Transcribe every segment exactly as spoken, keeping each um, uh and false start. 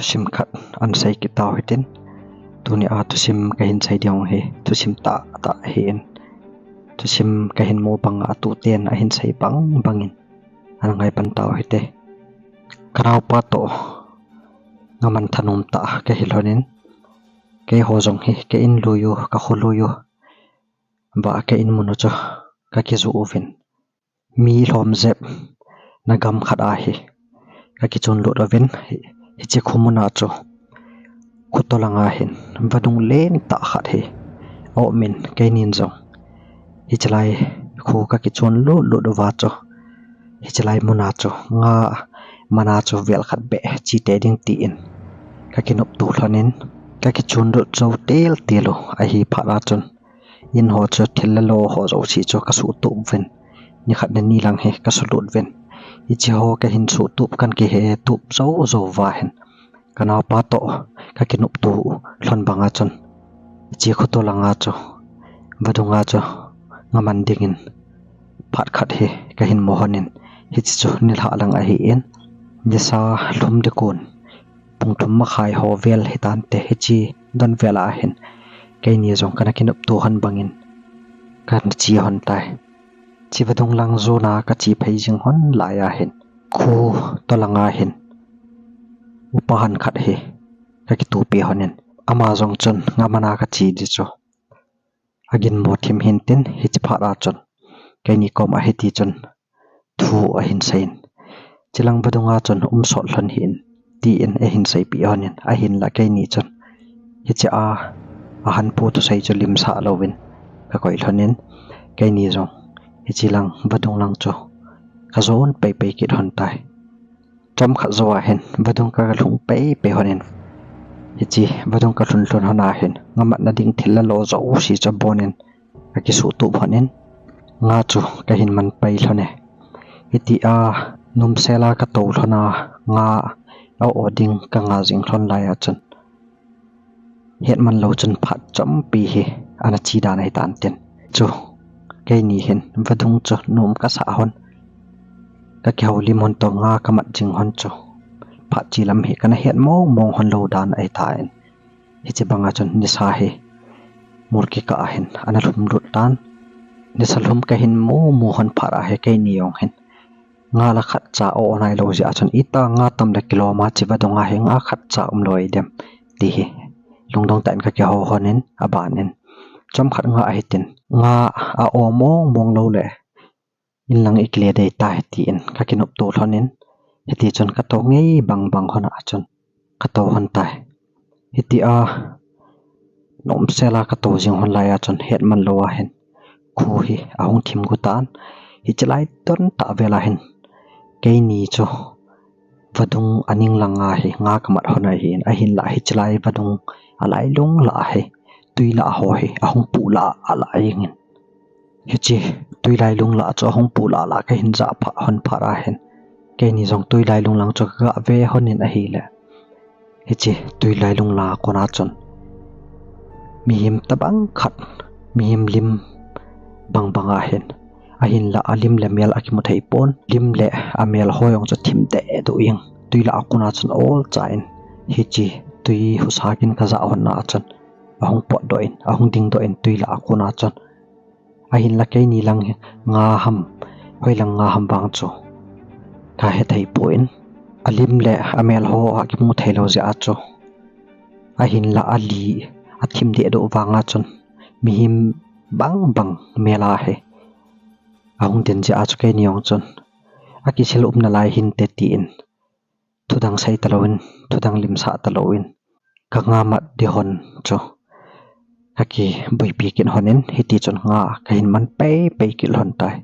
thusim khat ahin sei kit tau hitin. Tunia thusim kahin sei ding hi thusim tahtah ahin, thusim kahin mu banga tuten ahin sei bang bangin ana ngai pan tau hite. Kanaopa toh ngaman thanom tah kahi lhonin, keiho jong hi ka in lui u, ka kho lui u, ba ka in mun u chu ka kijoh uvin, mi lhom jep na gam khat ahi ka kichon lut uvin, hiche kho muna chu kho tolanga hin vadung lentah khat hi aumin, keinin jong hiche lai kho ka kichon lut lut uva chu, hiche lai muna chu nga mana chu vel khat beh chete ding tin ka kinopto lhonin, ka kichon lut jou tel tel u ahi phat a chun, in ho chu thil le lo ho jouse chu ka suhtup uvin, nikhat nini lang hi ka sulut uvin, hiche ho kahin suhtup kan kihetup jou jou uva hin, kanaopa toh ka kinopto lhon banga chun, hiche kho tolanga chu vadunga chu ngaman dingin phat khat hi kahin mu lhonin, hiche chu nilhah lang ahin, nisa lhum ding kon pung thum makhai ho vel hitante, hiche don vel a hin keini jong kana kinopto lhon bangin kana che lhon tai. Hiche vadung lang jona ka che phei jing lhon lai a hin, kho tolanga hin upa hon khat hi ka kitopi lhonin, ama jong chun nga mana ka che ding chu aginmo thim hintin, hiche phat a chun keini koma hiti chun thu ahin seiyin, hiche lang vadunga chun um sot lhon hih in, tin ahin seipeh lhonin, ahinla keini chun hiche a ahanpo thusei chu limsah louvin ka koi lhonin, keini jong hiche lang vadung lang chu ka jon pei pei kit lhon tai. Chomkhat jouva hin vadung ka lhung pei pei lhonin, hiche vadung ka lhun lhun lhon a hin ngamatna ding thil le lo jouse chu abonin ka kisuhtup lhonin, nga chu kahin man pei lhone. Hitia nomsela ka tou lhon a, nga a-o ding ka nga jing lhon lai a chun, hetman lou chun phat chompi hi ana che dan ahitan tin, chu keini hin vadung chu nom ka sah lhon, ka kihoulim lhon toh nga ka mat jing lhon chu, phat che lam hi kana het mong mong lhon lou dan ahitan, hiche banga chun nisa hi mol kikah a hin ana lhum lut tan. Nisa lhum kahin mu mu lhon phat a hi keini jong hin nga la khatcha a-o nailou jeh a chun, ita nga tam le kilom a hiche vadunga hi nga khatcha umlou hidem, ti hi lungdong tah in ka kihou lhonin, abanin chomkhat nga ahitin, nga a-o mong mong lou le inlang ikile dei tai tin ka kinopto lhonin, hiti chun ka tou ngei bang bang lhon a chun ka tou lhon tai. Hitia nomsela ka tou jing lhon lai a chun hetman lou a hin kho hi ahung thim gu tan. Hiche lai tontah vel a hin keini chu vadung aning langa hi nga ka mat lhon ahin, ahinla hiche lai vadung alailung lah a hi twi lah ho hi ahung puh lah lah jengin, hiche twi lailung lah chu ahung puh lah lah kahin jah phat lhon phat a hin, keini jong twi lailung lang chu ka ga ve lhonin ahile, hiche twi lailung lah a kona chun mihem tabang khat, mihem lim bang bang a hin, ahinla alim le amel akimu thei pon, lim le amel ho jong chu thim deh doh jeng, twi lah a kona chun olcha in hiche twi husa kin ka jah lhon a chun ahung potdoh in, ahung dingdoh in twi lah a kona chun, ahinla keini lang hi nga ham, hoilang nga ham vang chu ka hethei pon, alim le amel ho akimu theilou jeh a chu, ahinla ali athim deh doh vanga chun mihem bang bang mel a hi ahung din jeh a chu keini jong chun akisil um nalai hinte tin, thudang sei talouvin, thudang limsah talouvin, ka nga mat ding lhon chu ka kiboipi kit lhonin, hiti chun nga kahin man pei pei kit lhon tai.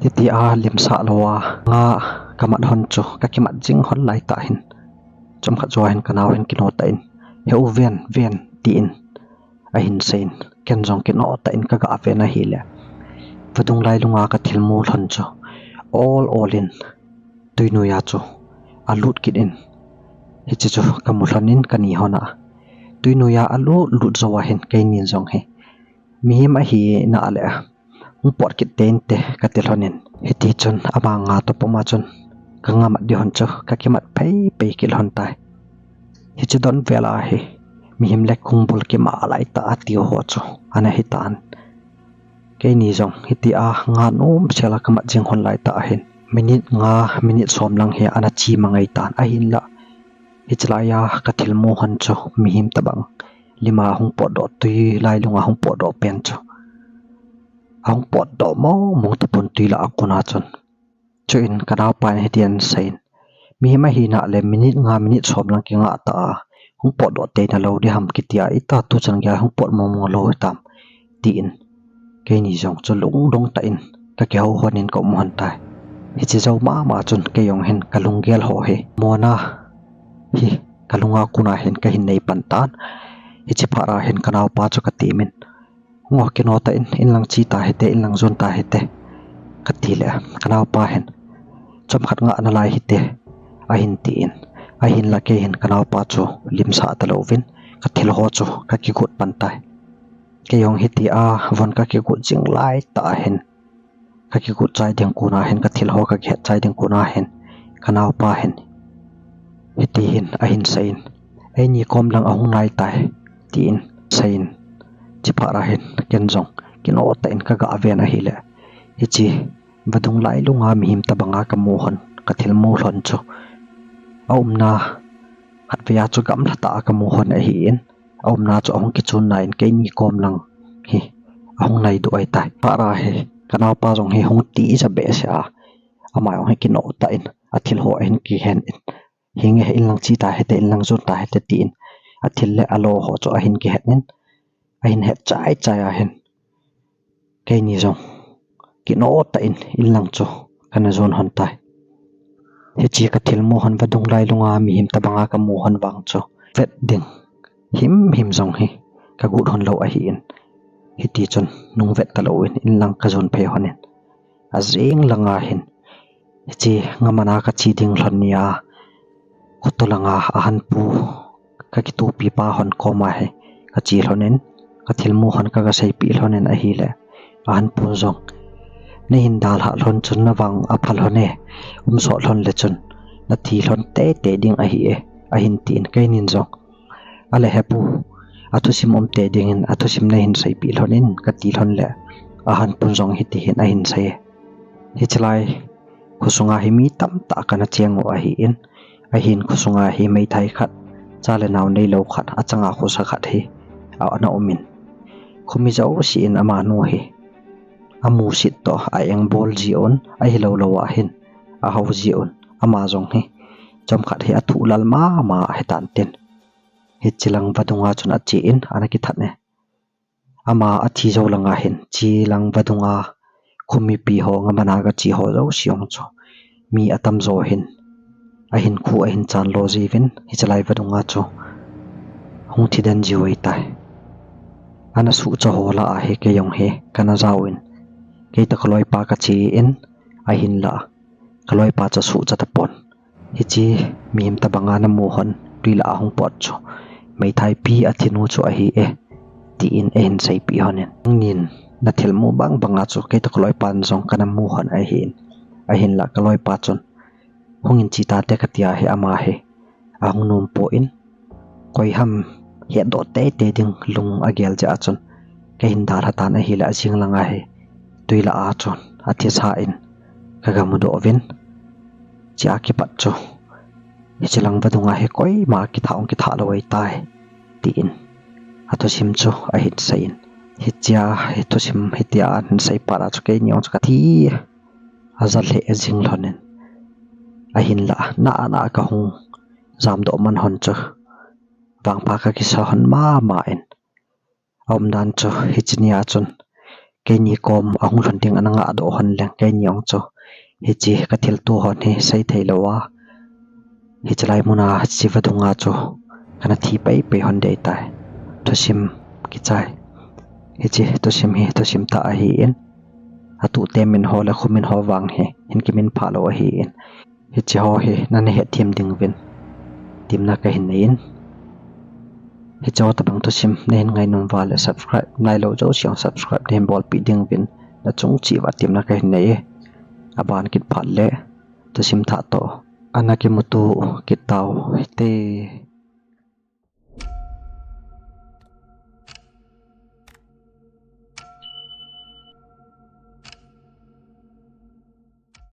Hitia limsah louva nga ka mat lhon chu ka kimat jing lhon lai tah hin, chomkhat jouva hin ka nao hin kino tah in, he u ven ven, tin ahin seiyin, ken jong kino tah in ka ga ven ahile, vadung lailunga ka thilmu lhon chu ol ol in twi noiya chu alut kit in, hiche chu ka mu lhonin ka ni lhon a, twi noiya alut lut jouva hin keinin jong hi mihem ahi nale hung pot kit teinte ka ti lhonin, hiti chun ama nga toh puma chun ka nga mat ding lhon chu ka kimat phei phei kit lhon tai. Hiche don vel a hi mihem le kong bul kima lai tah a tiu ho chu ana hitan. Keini jong hitia nga nom sela kamat jing hon lai tah hin minute nga, minute som lang hi ana chi mangai tan, ahinla hiche laiya kathilmu hon chu mihem tabang lima hung potdoh, tui lailunga hung potdoh pen chu ahung potdoh mong mong tapon tui lah a kona chun. Chuin kanaopa in hitin aseiyin, mihem ahina le minute nga, minute som lang kinga ta a, hung potdoh tei nalou diham kitia, ita tuchan geiya hung pot mong mong lou hitam, tin keini jong chu lungdong tah in kakihou hon in kaum hon tai. Hiche jou mama chun kei jong hin kalunggel ho hi mona hi kalunga kona hin kahin nei pan tan. Hiche phat a hin kanaopa chu katemin, Ngo, kino tah in, inlang che tahite, inlang jon tahite, katile kanaopa hin, chomkhat nga nalai hite, ahin tin, ahinla kei hin kanaopa chu limsah talouvin kathil ho chu kakigot pan tai. Kei jong hitia von kakigot jing lai tah hin, kakigot chai ding kona hin, kathil ho kakihet chai ding kona hin kanaopa hin hiti hin ahin seiyin, eini kom lang ahung nai tai, tin seiyin. Hiche phat a hin ken jong kino tah in kaga ven ahile, hiche vadung lailunga mihem tabanga kamu hon, kathilmu lhon chu aumna khatvei a chu gamlha tah a kamu hon ahin, aumna chu ahung kichun nai in keini kom lang hi ahung nai doh ahitai. Phat a hi kanaopa jong hi hung tija behseh a, ama jong hi kino tah in athil ho ahin kihen in, hinge, inlang che tahite, inlang jon tahite, tin athil le alo ho chu ahin kihen in, ahin het chai chai a hin keini jong kino tah in inlang chu kana jon hon tai. Hiche kathilmu hon vadung lailunga mihem tabanga kamu hon vang chu vet ding himhim jong hi kagot hon lou ahin, hiti chun nung vet talouvin inlang kajon phei hon in, ajing langa hin hiche ngamana kache ding lhon nia, khoto langa ahanpu kakitopipa hon koma hi kache lhon in, kathilmu hon kaga seipeh lhon in ahile, ahanpun jong, nahin dalhah lhon chun navang apha lhon e, umsot lhon le chun nathi lhon teitei ding ahi e, ahin tin, keinin jong, ale hepu, athusim umtei dingin athusim nahin seipeh lhon in, kati lhon le, ahanpun jong hiti hin ahin sei e. Hiche lai khosunga hi mi tamtah kana cheng u ahin, ahin khosunga hi meithai khat, cha le nao neilou khat, achanga khosa khat hi ana umin, khomi jouse in amanu hi amusit toh a engbol jiuvin, ahilou lou a hin ahao jiuvin, ama jong hi chomkhat hi athuh lal mama ahitan tin, hiche lang vadunga chun achen ana kithat e. Ama athi jou langa hin hiche lang vadunga khomipi ho, ngamana gache ho jouse jong chu mi atamjo hin ahinkho ahin chanlo jiuvin, hiche lai vadunga chu hung thiden jiu ahitai. Ana suhcha ho lah a hi kei jong hi kana jaovin, kei toh kaloipa kachen, ahinla kaloipa chu asuhcha tapon. Hiche mihem tabanga namu hon, tui lah a hung pot chu meithaipi athinu chu ahi e, tin eihin seipeh hon in, nangnin nathilmu bang banga chu kei toh kaloipan jong kana mu hon ahin, ahinla kaloipa chun, hungin che tate katia hi ama hi ahung nompon, koiham hetdoh teitei ding lung agel jeh a chun, kahin dalha tan ahile, ajing langa hi tui lah a chun athisa in kaga mudoh uvin, hichea kipat chu hiche lang vadunga hi koima kithah hung kithah lou ahitai, tin athusim chu ahin seiyin. Hichea hi thusim hitia ahin sei pat a chu keini jong chu kathi aja lheh jing lhon in, ahinla nana kahung jamdoh man hon chu vangpha kakisa hon mama in, aumdan chu hiche nia chun keini kom ahung lhun ding ana ngahdoh hon leng, keini jong chu hiche kathilto hon hi seithei louva, hiche lai muna hiche vadunga chu kana thi peipei hon ding ahitai. Thusim kichai. Hiche thusim hi thusim tah ahin, atuhte min ho le khomin ho vang hi hin kiminphah lou ahin, hiche ho hi nana hetthem dinguvin temna kahin neiyin, hiche ho tobang thusim nahin ngainom uva le subscribe nailou jouse jong subscribe nahin bolpeh dinguvin nachung cheh uva temna kahin neiye. Aban kit phat le thusim thah toh ana kimuto kit tau hite.